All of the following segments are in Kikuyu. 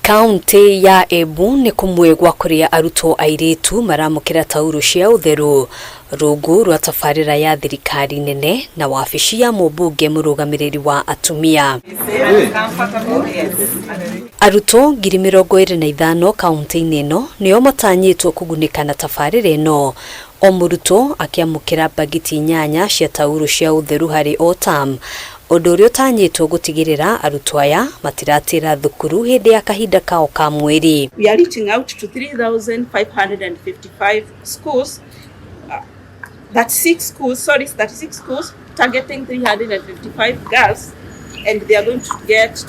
Kaunti ya Embu nĩ kũmwe gwa kũrĩa arutwo airĩtu maramũkĩra taurũ cia ũtheru rungu rwa tabarĩra ya thirikari nene na wabici ya mũmbunge mũrũgamĩrĩri wa atumia. Arutwo 25,000 kaunti-inĩ ĩno nĩo matanyĩtwo kũgunĩka na tabarĩra ĩno, o mũrutwo akĩamũkĩra mbagiti inyanya cia taurũ cia ũtheru harĩ o term, ũndũ ũrĩa ũtanyĩtwo gũtigĩrĩra arutwo aya matiratĩra thukuru hĩndĩ ya kahinda kao ka mweri. We are reaching out to 3,555 schools, 36 schools, sorry, 36 schools targeting 355 girls, and they are going to get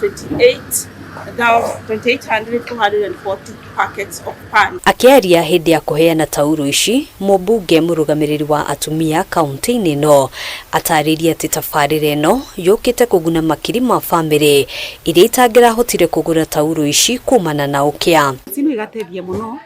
28,440 packets of pans. Akĩaria hĩndĩ ya kũheana taurũ ici, mũmbunge mũrũgamĩrĩri wa atumia kaunti-inĩ ĩno atarĩirie atĩ tabarĩra ĩno yũkĩte kũguna makiri ma bamĩrĩ iria itangĩrahotire kũgũra taurũ ici kumana na ũkĩa. Cino igateithia mũno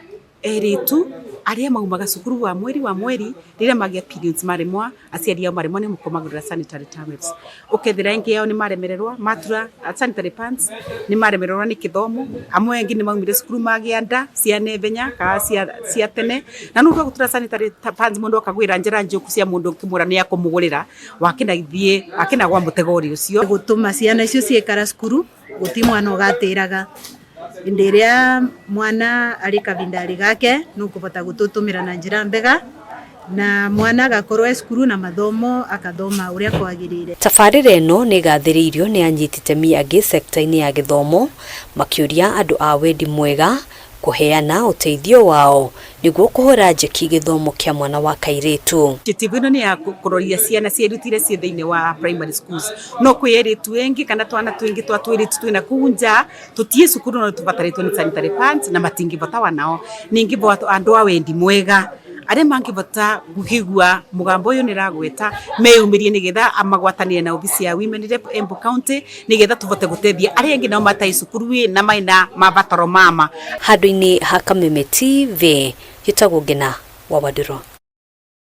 erĩtu arĩa maumaga cukuru wa mweri wa mweri rĩrĩa magĩa periods maremwa aciari ao maremwa nĩ kũmagũrĩra sanitary towels, ũkethera aingĩ ao nĩ maremererwo matura sanitary pads, nĩ maremererwo nĩ kĩthomo, amwe angĩ nĩ maumire cukuru magĩa nda cia nethenya kana cia tene, na nĩ ũndũ wa gũtura sanitary pads mũndũ akagwĩra njĩra njũku cia mũndũ ũkĩmwĩra nĩ akũmũgũrĩra wakĩnathiĩ akĩnagwa mũtego ũrĩ ũcio. Gũtũma ciana icio ciĩkara cukuru gũti mwana ũgatĩraga ĩndĩ ĩrĩa mwana arĩ kavindarĩ gake nũkũbota gũtũtũmĩra na njĩra mbega na mwana agakorwo e cukuru na mathomo akathoma ũrĩa kwagĩrĩire. Tabarĩra ĩno nĩ ĩgathĩrĩirio nĩ anyiti itemi angĩ sekta-inĩ ya gĩthomo makĩũria andũ a wendi mwega kũheana ũteithio wao nĩguo kũhũra njeki gĩthomo kĩa mwana wa kairĩtu. Initiative ĩno nĩ ya kũroria ciana ciĩrutire ciĩ thĩinĩ wa primary schools, no kwĩ airĩtu ĩngĩ kana twana twĩngĩ twa twĩrĩtu twĩna kũu nja tũtiĩ cukuru no tũbatarĩtwo nĩ sanitary pads na matingĩbota wanao. Ningĩ andũ a wendi mwega arĩa mangĩbota kũigua mũgambo ũyũ nĩragweta meyumĩrie nĩgetha magwatanĩre na obici ya Women Rep Embu County nĩgetha tũbote gũteithia arĩa angĩ nao matarĩ cukuru na mena mabataro mama. Handũ-inĩ ha Kameme TV, njĩtagwo Ngina wa Wandũrũ.